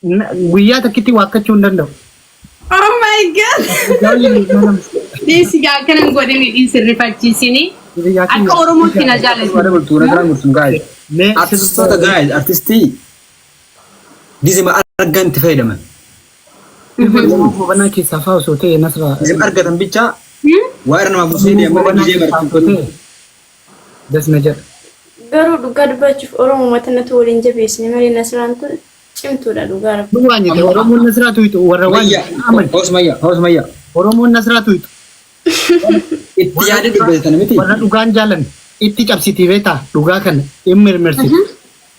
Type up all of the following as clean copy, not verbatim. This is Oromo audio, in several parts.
Guyyaa takkitti waakkachuu hin danda'u. Oh my God. Dhiisi gaa akkana hin godhini, dhiisi, rifachiisini. Akka Oromootti na jaalatu. Guys. Artistoota guys, artistii gizima argan itti fayyadaman. Gobanaa keessaa fa'aa osoo ta'e, Nasraa. Gizima argatan bichaa waa irra namaa buusee deeman Gobanaa gizee keessaa osoo marti. ta'e das na jedha. Garuu dhugaa dubbachuuf Oromoo matanatu waliin jabeessine malee Nasraan tun cimtuudha, dhugaa Rabbi. Waan jette, Oromoon Nasraa tuyxu warra waan Mayya, amani. hoos mayya, hoos mayya. Oromoon Nasraa tuyxu. Itti yaadee dubbatan miti. Warra dhugaan jaalanne itti cabsitii beektaa, dhugaa kana hin mirmirsitu.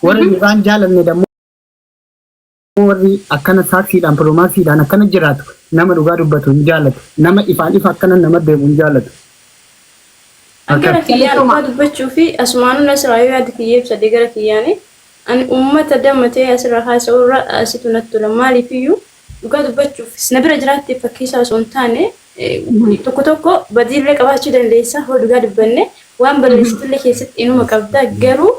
Warri dhugaan jaalanne dammoo, warri akkana saaksiidhaan piroomaksiidhaan akkana jiraatu, nama dhugaa dubbatu hin jaalatu. Nama ifaan ifa akkana nama deemu hin jaalatu. Gara kiyyaan dhugaa dubbachuu fi asumaanuu Nasraa yoo yaada kiyya ibsadhe, gara kiyyaani ani uummata dammatee asirra haasa'u irra asitu natti tola. Maaliifiyyuu dhugaa dubbachuuf na bira jiraatte fakkiisaa osoo hin taane, tokko tokko badiillee qabaachuu dandeessa. Hoo dhugaa dubbanne waan balleessitullee keessatti inuma qabda, garuu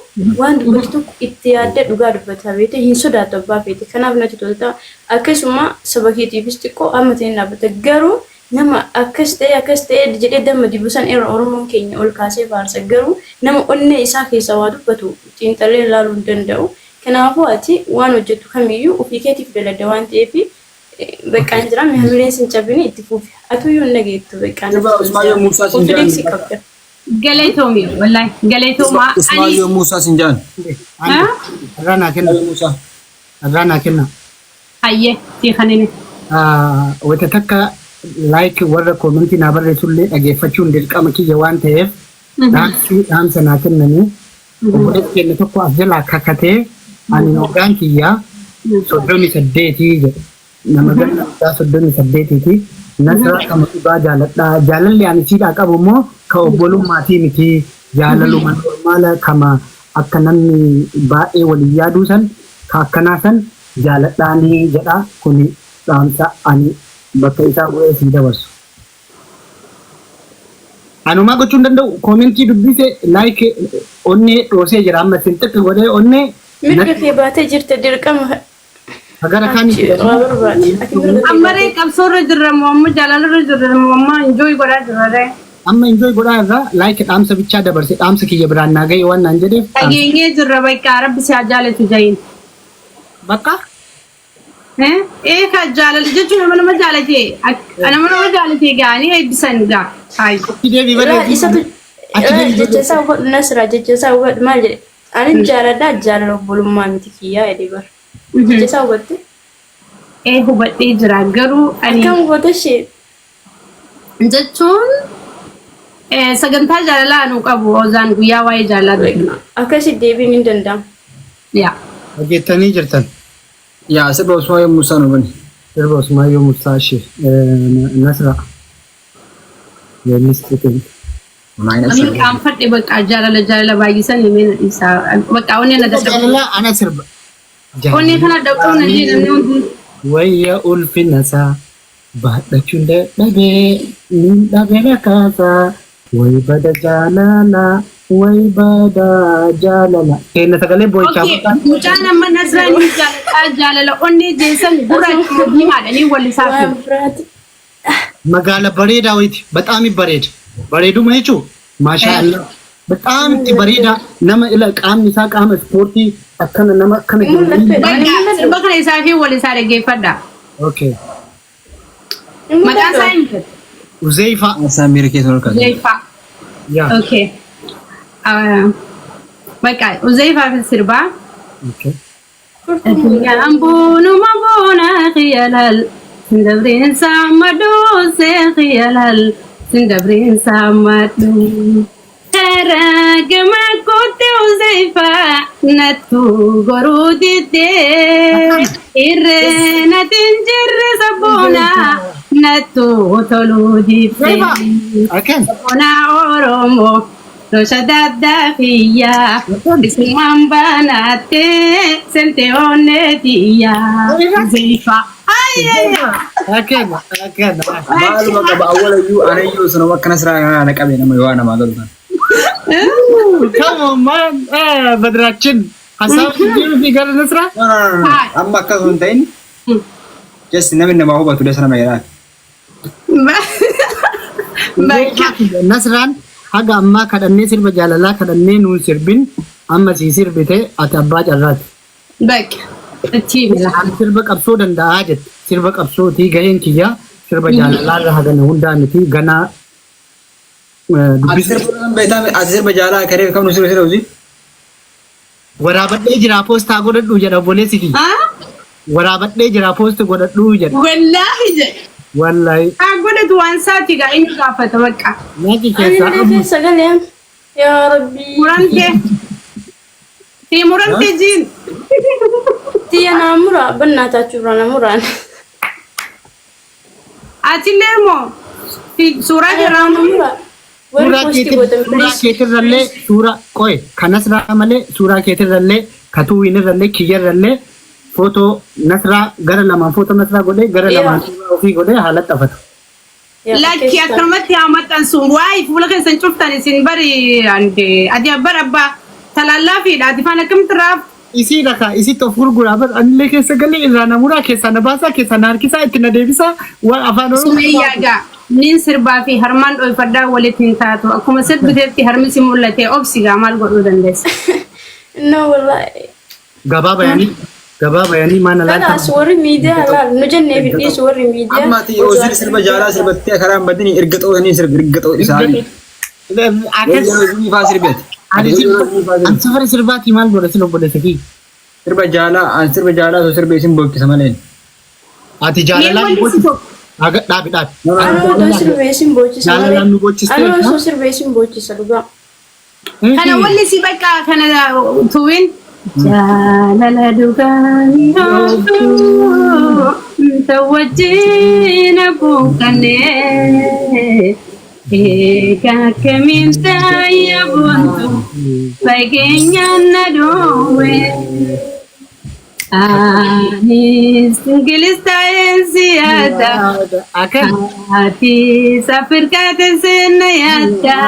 waan dubbatu tokko itti yaaddee dhugaa dubbata beekte, hin sodaattu abbaa feete. Kanaaf natti tolta. Akkasuma saba keetiifis xiqqoo amma ta'e dhaabbata, garuu nama akkas ta'e akkas ta'e jedhee damma dibu san irra Oromoon keenya ol kaasee faarsa, garuu nama onnee isaa keessaa waa dubbatu xiinxalee ilaaluu hin danda'u. Kanaafuu ati waan hojjettu kamiyyuu ofii keetiif dalagda waan ta'eef beqqaan jira, hamileen sin cabini, itti fufi. Atuyyuu hin dhageettu, beqqaan Sirba Usmaayyoo Muusaa sin confidence jaan. qabda. Galatoomi, wallahi galatoomaa. Ani Usmaayyoo Muusaa sin jaan. Irraa naa kenna. Muusaa. Irraa naa kenna. Hayyee, sii kanini. Wanta takka like warra commentii naa barreessullee dhageeffachuun dirqama kiyya waan ta'eef, dhaamsi dhaamsa naa kennanii, obboleessi keenya tokko as jalaa kakatee, "Ani hoggaan kiyyaa 38" jedhe. Nama ganna waggaa 38ti. "Nasraa kama dhugaa jaaladhaa. Jaalalli ani siidhaa qabu immoo ka obbolummaatii miti. Jaalaluma normaala kama akka namni baay'ee waliin yaaduu san, ka akkanaa san jaaladhaanii" jedha. Kuni dhaamsa ani bakka isaa bu'ee sii dabarsu. Anumaa gochuu hin danda'u. Commentii dubbise, like onnee dhoosee jira, amma isin xiqqi godhee onnee. Mirga kee baatee jirta, dirqama. Gara kaanii Achi waa barbaade. Ati mirga kee Amma ree baatee. qabsoorra jirra moo, amma jaalalarra jirra moo, amma enjoy godhaa jirra ree? Amma enjoy godhaa irraa, like dhaamsa bichaa dabarse, dhaamsa kiyya biraan naa ga'e waan naan jedheef dhaamsa. Dhageenyee jirra, bakka Rabbi si haa jaalatu jayin. Bakka Ee, ka jaalala jechuun nama nama jaalate, nama nama jaalate gaanii eebbisan gaa. Hayi. Achi deebii Laa barreessi. isatu Achi deebii jecha isaa hubadhu, Nasraa, jecha isaa hubadhu. Maal jedhe? "Ani jaaladha, jaalala obbolummaa miti kiyyaa" jedhe bara. Jecha isaa hubatte? Ee, hubadhee jira, garuu ani Akkam goota ishee? Jechuun sagantaa jaalalaa anu qabu Ozaan guyyaa waa'ee jaalalaa dubbanna. Akkasi deebiin hin danda'amu. Yaa. Hojjettanii jirtan. Yaa, sirba Usmaayyoo Muusaa nu bani. Sirba Usmaayyoo Muusaa ishee Nasra. Weellistuu keenya. Maayina Ani qaanfadhe, bakka jaalala jaalala baay'isan himee na dhiisaa. Bakka onnee na dadhabde. Jaalala ana sirba. Onnee kana dhaquu na jee namni hundi. Wayya ulfina isaa baadhachuun dadhabee niin dhabe rakaasaa, way bada jaalala, way bada jaalala. Keenya sagalee boo'ichaa Okay, mucaan amma Nasraan ni jaaladha, jaalala onnee jeessan gurraacha moo diimaadha ni wallisaa Waan fi. biraati. Magaala bareedaa wayiiti. Bataam bareeda. Bareeduma jechuun maashaa Allah. Bataam itti bareeda, nama ila qaamni isaa qaama ispoortii akkana nama akkana jiru. Mul'atu. Bakka sirba kana isaa fi wallisaa dhaggeeffadha. Okay. Maqaan isaa hin jedhu. Uzeyfaa. Isaan miira keessa ol kaase. Uzeyfaa. Yaa. Okay. Bakka Uzeyfaa fi sirbaa. Okay. Amboonuma boona khiyalal sindabreensa madoose khiyalal sindabreensa madu Ragama kote Uzeyfa nattu goruu didde, irre natin jirre sabboona nattu toluu didde. Akkan. Sabboona Oromoo Tosha daddafiyya isumaan banaattee sente onneetiyya Uzeyfa. Akkan. Akkan. Maaluma qaba awwalayyuu anayyuu sanuma akka Nasraa kana na qabe nama yoo namaa galu kan. Come on, man. Ah, Badrachin. Hasaaba jijjiiruu fi gara Nasraa? No, no, no, no. Amma akkas hin ta'in. Just namni namaa hubatu dasa nama jedhaan. Bakka. Nasraan haga ammaa kadhannee, sirba jaalalaa kadhannee nuun sirbin, amma sii sirbite, ati abbaa carraati. Bakka. Itti himila. Ani sirba qabsoo danda'aa jette. Sirba qabsootii gaheen kiyyaa, sirba jaalalaa irra hagana hundaa miti ganaa Ati dubbisa. sirba beektaa, ati sirba jaalaa karee kam nu sirba sirba hojii? Waraabadhee jira, post godhadhu jedha obboleessi kiyya. Ah? Waraabadhee jira, post godhadhu jedha. Wallaahi jedhe. Wallaahi. Haa godhatu, waan isaati gaa inni gaafata bakka. Naqi Ani keessaa illee amma. keessa galee, yaa Rabbii. Muramtee. Si muramtee jiin. Tiyya naa mura bannaa taachuu irraa na muraan. Atillee moo suuraa Irraa jirraa na mura. Warri Suuraa post keetir gootan suuraa please. keetirrallee suuraa qoye kan Nasraa malee, suuraa keetirrallee, katuuwinirrallee, kiyyarrallee footoo Nasraa gara lamaan, footoo Nasraa godhee gara lamaan suuraa ofii godhee haala xafatu. Lakki, akkanumatti haa maxxansu. Waa'ee fuula keessan cuftan isin bari ati abbar abbaa talaallaa fiidha. Ati faan akkamitti raaf Isii rakaa isitti of gurguraa bar, anillee keessa galee irraa na muraa, keessaa na baasaa, keessaa na harkisaa, itti na deebisaa waan afaan Oromoo. Sumayyaa gaa nin sirbaa fi harmaan dhoyfadhaa walitti hin taatu. Akkuma sirbiteetti harmi si mul'ate, obsi gaa, maal godhuu dandeessa? No, wallahi. Gabaa bayanii, gabaa bayanii maana Kalaas laalta. warri miidiyaa laal nu jennee fidhiisu warri miidiyaa. Amma ati yoo sirba jaalaa sirbattee karaa hin badini, erga xoo'anii sirbi, erga xoo'ii isaanii. Akkas. Yeroo isinii faa sirbeeti. Ani sirba, ani safara sirbaatii maal godha sin obboleessa kiyya? Sirba jaalaa, ani sirba jaalaa osoo sirbe isin bookkisa malee. Ati Mee jaalalaan walli si nu tokko. Aga dhaabi, dhaabi. Anuu osoo sirbee isin boochisa malee. Jaalalaan nu boochisteen. Anuu osoo sirbee isin boochisa dhugaa. Kana walli si bakka kana tuwin. Jaalala dhugaa ta wajjin buuqannee eegaa akkamiin taaya boontu fageenyaan na dhoowwe. Anis Ingilis taa'een siyaasa. Akkan. Atis Afrikaa teessee na yaadda.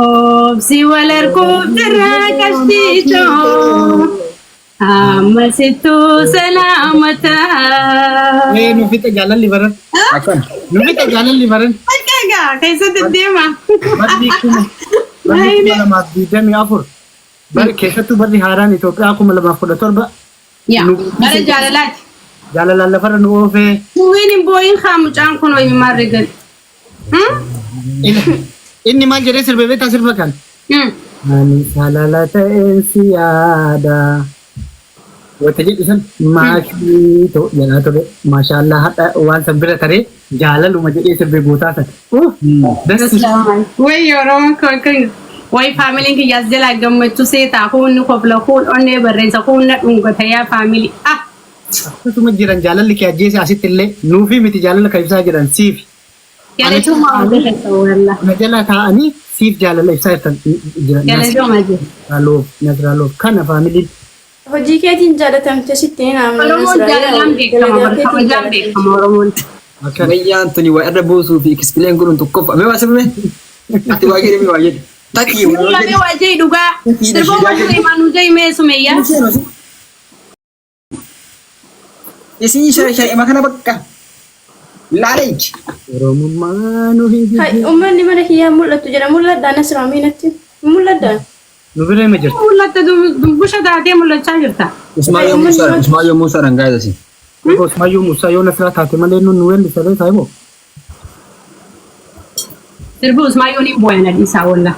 Obsi wal arguuf jirra qashtiitoo. Amma sittuu salaamata. Ee, nu fixa jaalalli baran. Akkan. Nu fixa jaalalli baran. Bakka egaa keessatti deema. Barri 2024. Bari keessattuu barri haaraan Itoophiyaa 2017. Yaa bara jaalalaati. Jaalalaan lafarra nu oofee. Kuwiin hin boo'in haa, mucaan kun ho'i maarree gali. Inni maal jedhee sirbe beektaa sirba kan? Ani jaalala ta'een si yaada. Wanta jedhu san maashii ta'u jedhaa ture. Maashaallah, hadha waan san bira taree jaalaluma jedhee sirbe guutaa san. Uff, dasti. Way Oromoon kun way faamiliin kiyyaas jalaa gammachuu seetaa, kuunni kofla, kuun onnee barreessa, kuun na dhungata, yaa faamilii. Ah! Akkasuma jiran jaalalli kee ajjeese, asitti illee nuufi miti, jaalala kan ibsaa jiran siif. Galatooma hunda keessa walla. Na jala taa'anii siif jaalala ibsaa jirtan jiran. Galatooma jiru. Nasraaloof, Nasraaloof kana faamiliin. Hojii keetiin jaalatamte, sitti hin amanu. Oromoon jaalalaan beekama, bara kabajaan beekama Oromoon. Akka Wayyaan tuni waa irra buusuu fi explain godhuun tokkoffaa. Mee waa sirbe? Ati waa jedhi, mee waa jedhi. Takki waa Mee jedhi. waa jee dhugaa. Sirboo waa jee maanu jee mee sumeeyyaa. Isin shara shara kana bakka. Laaleej. Oromummaa nu hin Hai, uummanni mana kiyyaa mul'atu jedha. Mul'adhaa Nasraa miinatti? Mul'adhaa? Nu bira hima jirti. Mul'atta, dubbusha taatee mul'achaa jirta. Usmaayyoo Muusaa, Usmaayyoo Muusaa dhangaa jedhasi. Usmaayyoo Muusaa yoo Nasraa taate malee nu weellisaree saayiboo. Sirbi Usmaayyoon hin booya na dhiisaa walla.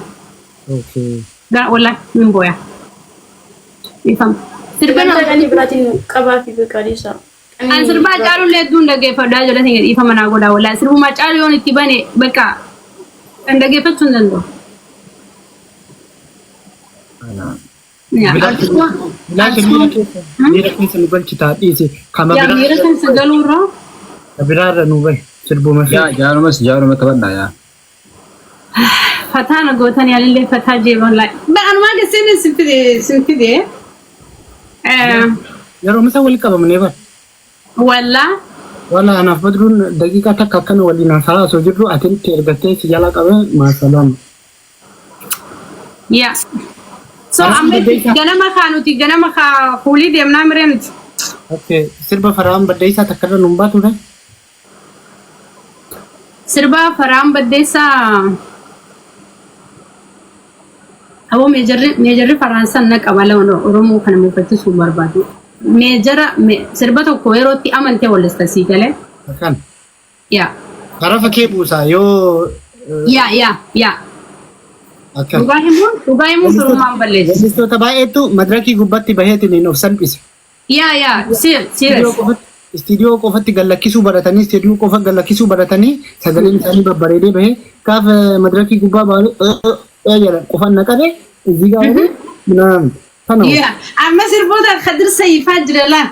Okay. Gara walla hin booya. Ifam. Sirba Sagantaa qanii biraatiin qabaa fi beekaa. An sirbaa caaluun hedduun dhaggeeffadhaa jedhanii dhiifama naa godhaa wallaahi. Sirbuma caalu yoon itti bane bakka kan dhaggeeffachuu hin danda'u. Bilaashi, miira keessa nu galchitaa, dhiisi. Kama Yaa miira biraa keessa galuurraa biraarra nu bahe sirbuma fi. Yaa jaalumas jaaluma taphadhaa yaa. Fataa na gootanii, anillee fataa jee wallaahi. Anumaa gesseeni sin fide. Yeroo misa walitti qabamnee bara. Wallaa. Wala anaaf Badruun daqiiqaa takka akkana waliin haasa'aa osoo jirru ati itti ergattee si jala qabee maasalaam. Yaa. So Farhaan amma Baddeessaa. Ganama kaa nuti ganama kaa fuulii deemnaa miree nuti. Okay. Sirba Farhaan Baddeessaa takka irra nuun baatuudha. Sirba Farhaan Baddeessaa. Aboo meejarri Faransan na qaba lawan Oromoo kana mufachiisuu barbaadu. Meejara sirba tokko yeroo itti amantee wallista sii galee. Akkan. Yaa. Harafa kee buusaa yoo Yaa. Akkan. Dhugaa himuun firummaan balleessu. Weellistoota baay'eetu madirakii gubbaatti baheetiin of salphise. Yaa, serious. Istiidiyoo qofatti gallakkisuu baratanii, istiidiyoo qofa gallakkisuu baratanii, sagaleen isaanii babbareedee bahee gaafa madirakii gubbaa bahanii jedhan qofan naqabe እዚህ ጋር kana. Yaa, amma sirboota Kadir Sayyifaa jira laa.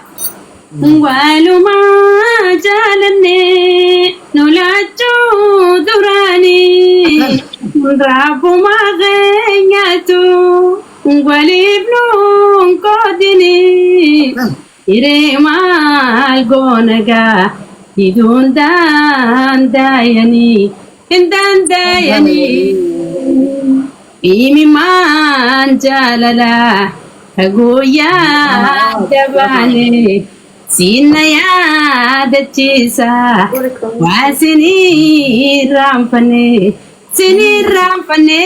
Walumaa jaalannee nu laachuu duraanii raabuma keenyatu waliif nuun qoodini hiree maal goonagaa hiduun dandayanii hin dandayanii imimaan jaalalaa kagooyaa dabaane sinna yaadachiisa waa sinii raanfanne sinii raanfanne.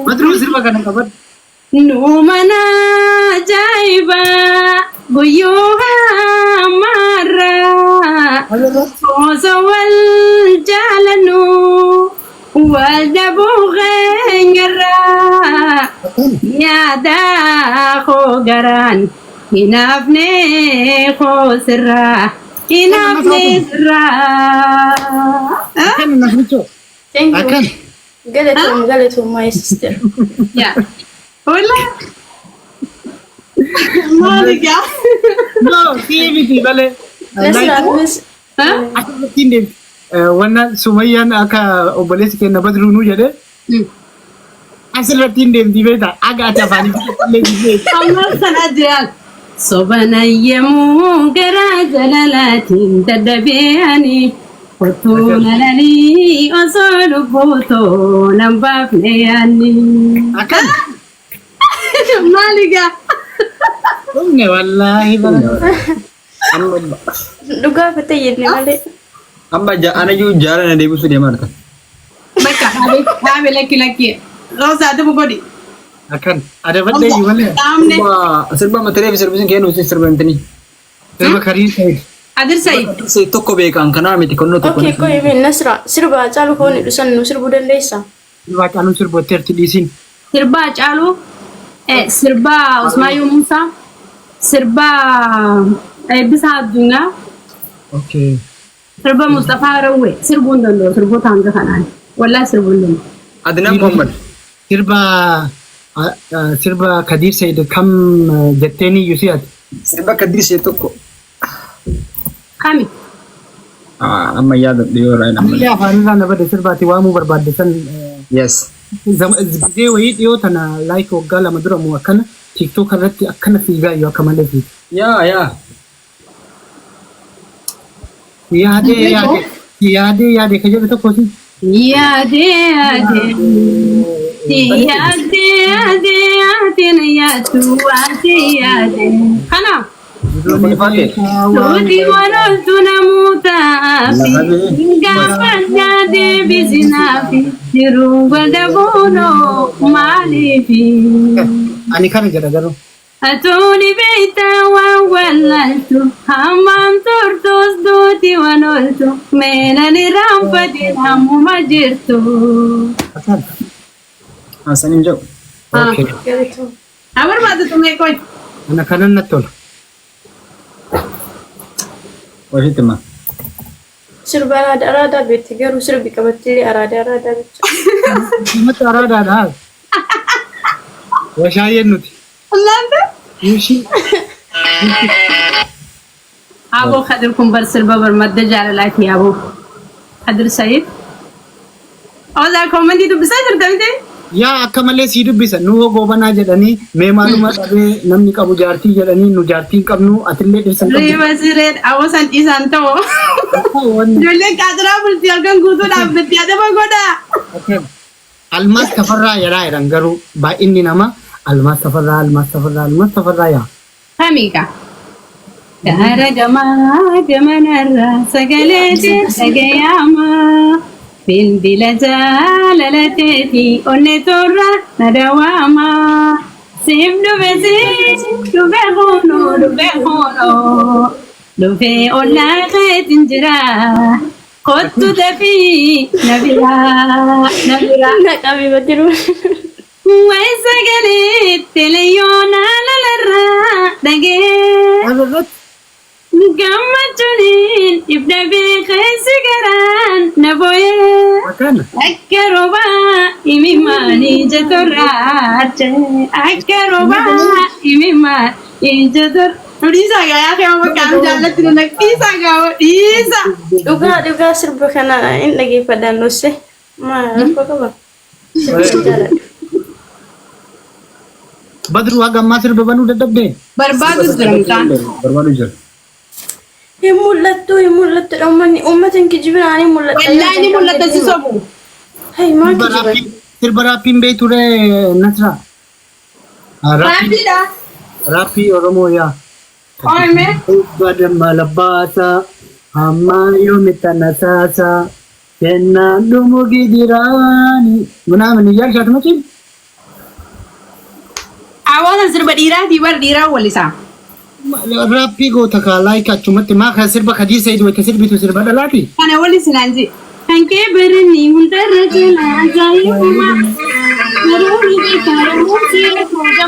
Badruu, sirba kana qabadhu. Nu mana ajaa'iba guyyuu hammaarraa osoo wal jaalannu wal dhabuu keenyarraa yaada koo garaan hinaafne koo sirraa hinaafne sirraa. Akkan nafnichoo. Thank you. Akkan. Galatoom, galatoom, my sister. Yaa. Hola. Maali gaa? No, sii miti malee. Nasraafis Asirratti hin deemti. Wanna Sumayyaan akka obboleessi keenya Badruu nuu jedhe asirratti hin deemti beektaa aga ati afaanii illee. Amma sana jiraan. Sobanayyamuu garaa jalalaatiin dadhabeani kottuu lalanii osoo lubbuutoo nan baafne yaanni. Akkan. Maali gaa? Dhumne wallaahi bara. Amma Dhugaa fayyadne malee. Amma anayyuu jaalala deebisuu deemaa jirta. Bakka dhaabe, lakki lakki. Roosaa dubu godhi. Akkan adabadhee iyyuu malee. Dhaabne. Sirba sirba mata sirbisiin kennu isin sirbantanii. Sirba Karii Said. Adir Said. Tokko beekan kanaa miti konnoo tokko. Okay, qoy mee Nasra sirba Haacaaluu foon hidhu san nu sirbuu dandeessaa? Sirba Haacaaluun sirbootteerti, dhiisiin. Sirba Haacaaluu. Sirba Usmaayyuu Muusaa. Sirba Eebbisaa Addunyaa. Okay. Sirba Mustafaa Rawwee. Sirbuu hin danda'u. Sirboota hanga kanaan. Wallaahi sirbuu hin danda'u. Adnaan Muhammad. Sirba Kadir Said kam jetteeni iyyuu si'ati? Sirba Kadir Said tokko. Kami? Amma yaadadhu yoo irraa hin Ammallee afaanirraa na bade, sirbaati waamuu barbaadde san. Yes. Gizee wayii dhiyoo tana, like waggaa 2 dura moo akkana, TikTok irratti akkana fiigaa iyyuu akka malee fiiga. Yaa. Yaadee yaade yaadee yaade ka jedhu tokkooti. Yaadee yaadee. Yaadee yaadee yaadee na yaadu waatee yaadee. Kanaaf. Tuuti waloltu namootaaf gaafadhaa deebisinaaf jiruu waldabuunoo maaliifi. Ani kana jedha garuu. Atuuni beektaa waan wallaaltu hammam turtus duuti waan ooltu meenan irraanfatin hammuma jirtu. Akkan. Hasan hin jedhu. Okay. Galatoom. Haa barbaadu tumee qoy. Ana kanan natti tola. Washitti ma. Sirba araadaa araadaa beekti garuu sirbi qabattillee araadaa araadaa bicha. Namatti araadaadha. Washaayyeen nuti. Laanta. Yuushii. Aboo Kadir kun bar sirba bar madda jaalalaati aboo. Kadir Said. Odaa comment dubbisaa jirta miti? Yaa, akka malee sii dubbisa. Nu hoo goobanaa jedhanii, mee maaluma dhabee namni qabu jaartii jedhanii, nu jaartii hin qabnu, atillee dhirsa hin qabdu. Reeba sireen aboo san dhiisaan ta'u. Ijoolleen qaatiraa bultii halkan guutuu dhaabbatti adaba godhaa. Almaas Tafarraa jedhaa jedhan garuu baay'inni nama Almaas Tafarraa, Almaas Tafarraa, Almaas Tafarraa yaa. Kamiiqa? Gaara gamaa gamanarraa sagalee dhagayamaa. Bilbila jaalala teetii onnee torra na dawaamaa. Siif dhufe, siif dhufe, kunoo dhufe, kunoo dhufe, ollaa keetiin jira. Kottu dafii na biraa, na biraa. Na qabi badiru. Wayi sagalee teleyoonaa lalarraa dhagee. Maal irratti? Gammachuun ibda beekeessi garaan na booyee. Akkana. Akka roobaa imimmaan ija torraache. Akka roobaa imimmaan ija torra. Dhiisaa gaa, yaa kee bakka anu jaallatti nu dhiisaa gaa, dhiisa. Dhugaa dhugaa, sirba kana hin dhageeffadhaan dhosse. Maal rakkoo qaba? Sirba jaalladha. Badru, haga ammaa sirba banuu dadhabdee? Barbaadu jira mucaan. Barbaadu jira. Hin mul'attu, hin mul'attu. Uummanni uummata hin kijibinaa, ni mul'atta. Wallaahi ni mul'ata, si sobu. Hay, maal Sirba kijiban? Sirba raappiin beektu ree, Nasra? Raappiidha. Raappii Oromoo yaa. Oome. Badamma labbaasa hamma yoomitta nasaasa kennaan dhumu gidiraani ምናምን እያልሽ አትመጪም? Hawaasa sirba dhiiraatii bar, dhiiraa wallisaa. Raappii goota kaa, like achumatti maa kan sirba Kadir Said wayita sirbitu sirba dhalaati? Kana wallisinaan ji. Kan kee baranni hundarra caalaa ajaa'ibuma. Garuu ni beekaa.